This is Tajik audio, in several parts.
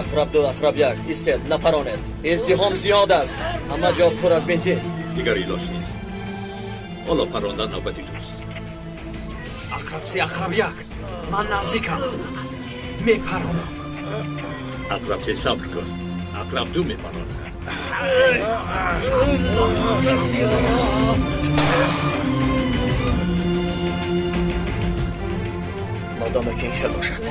Ақраб ду, ақраб як, истед, напаронед. Издиҳом зиёд аст. Ҳама ҷо пур аз бензин. Дигар илоҷ нест. Ҳоло парондан навбати туст. Ақраб се, ақраб як. Ман наздикам. Мепаронам. Ақраб се, сабр кун. Ақраб ду мепаронад. Модоме ки ин хел бошад.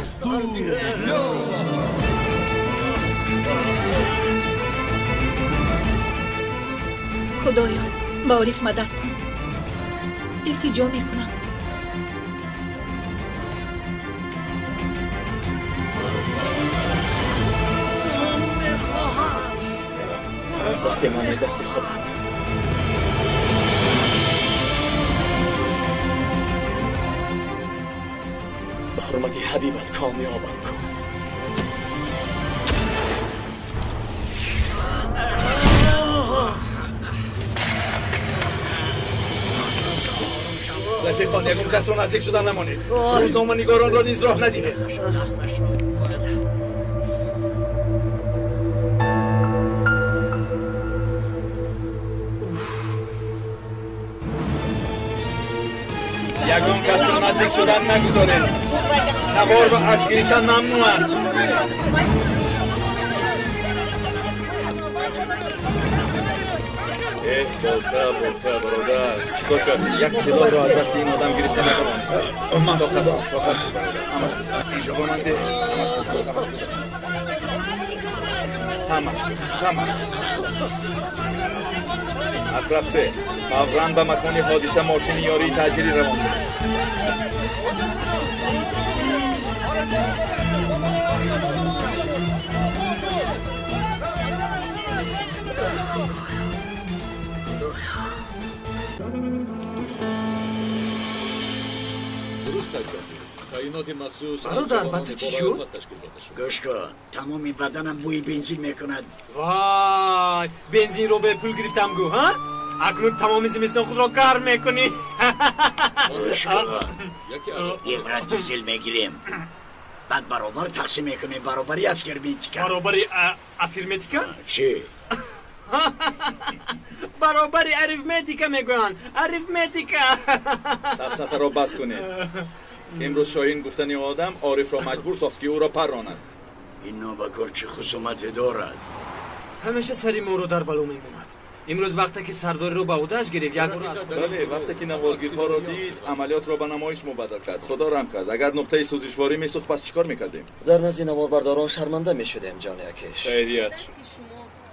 Худоё, ба Ориф мадад кун. Илтиҷо мекунам. Дасти ман дасти худат. Ба ҳурмати ҳабибат комёбам кун. Рафиқон, ягон касро наздик шуда намонед. Рӯзноманигоронро низ роҳ надиҳед. Ягон касро наздик шудан нагузоред. Навор ва акс гирифтан мамнӯъ аст. Эҳ, болта, болта, бародар, чӣ кор кардӣ? Як силоҳро аз дасти ин одам гирифта натавонистӣ. Ман тоқат, тоқат, бародар. Ҳамаш гузашт. Инҷо ба ман деҳ. Ҳамаш гузашт, ҳамаш гузашт. Ҳамаш гузашт, ҳамаш гузашт. Ақраб се, фавран ба макони ҳодиса мошини ёрии таъҷилӣ равон кунед. Бародар, ба ту чӣ шуд? Гӯш кун, тамоми баданам бӯи бензин мекунад. Вай, бензинро бепул гирифтам гӯ, ҳа? Акнун тамоми зимистон худро гарм мекунӣ. Гӯш кун, евро дизел мегирем. Баъд баробар тақсим мекунем, баробари афирметика. Баробари афирметика? Чӣ? Баробари арифметика мегӯянд. Арифметика. Сафсатаро бас кунед. Имрӯз Шоҳин гуфтани одам Орифро маҷбур сохт, ки ӯро парронад. Ин нобакор чӣ хусумате дорад? Ҳамеша сари моро дар бало мемонад. Имрӯз вақте ки сардориро ба ӯҳдааш гирифт, як бор аз бале, вақте ки наворгирҳоро дид, амалиётро ба намоиш мубаддал кард. Худо раҳм кард. Агар нуқтаи сӯзишворӣ месӯхт, пас чӣ кор мекардем? Дар назди наворбардорон шарманда мешудем, ҷони акеш. Хайрият.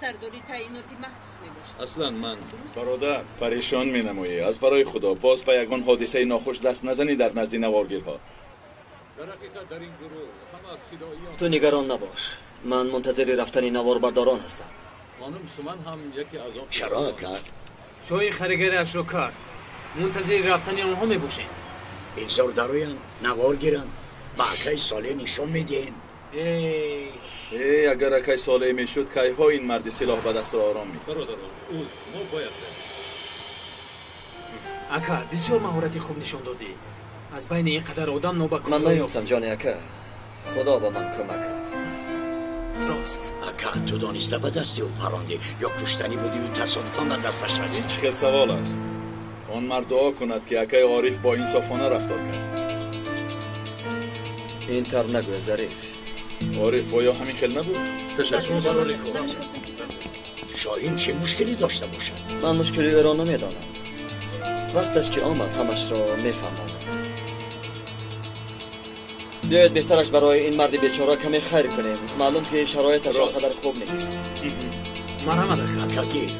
Сардори таъиноти махсус мебошад. Аслан ман бародар, парешон менамоӣ. Аз барои Худо боз ба ягон ҳодисаи нохуш даст назанӣ дар назди наворгирҳо. Ту нигарон набош. Ман мунтазири рафтани наворбардорон ҳастам. Чаро ака? Шоҳин харигариашро кард. Мунтазири рафтани онҳо мебошем. Бигзор дароям, навор гирам, ба акаи Солеҳ нишон медиҳем. Эй, агар акай Солеҳ мешуд, кайҳо ин марди силоҳ ба дастро ором мекард. Бародарон, узр, мо бояд равем. Ака, бисёр маҳорати хуб нишон додӣ. Аз байни ин қадар одам нобакор. Ман наёфтам, ҷони ака. Худо ба ман кӯмак кард. Рост. Ака, ту дониста ба дасти ӯ парондӣ ё куштанӣ будию тасодуфан ба дасташ расид? Ин чӣ хел савол аст? Он мард дуо кунад, ки акаи Ориф бо инсофона рафтор кард. Ин тавр нагӯ, Зариф. Ориф, оё ҳамин хел набуд? Ташаккур барои кор. Шоҳин чӣ мушкилӣ дошта бошад? Ман мушкили ӯро намедонам. Вақташ ки омад, ҳамашро мефаҳмонам. Биёед беҳтараш барои ин марди бечора каме хайр кунем. Маълум ки шароиташ он қадар хуб нест. Марҳамат, ака. Ака, гир.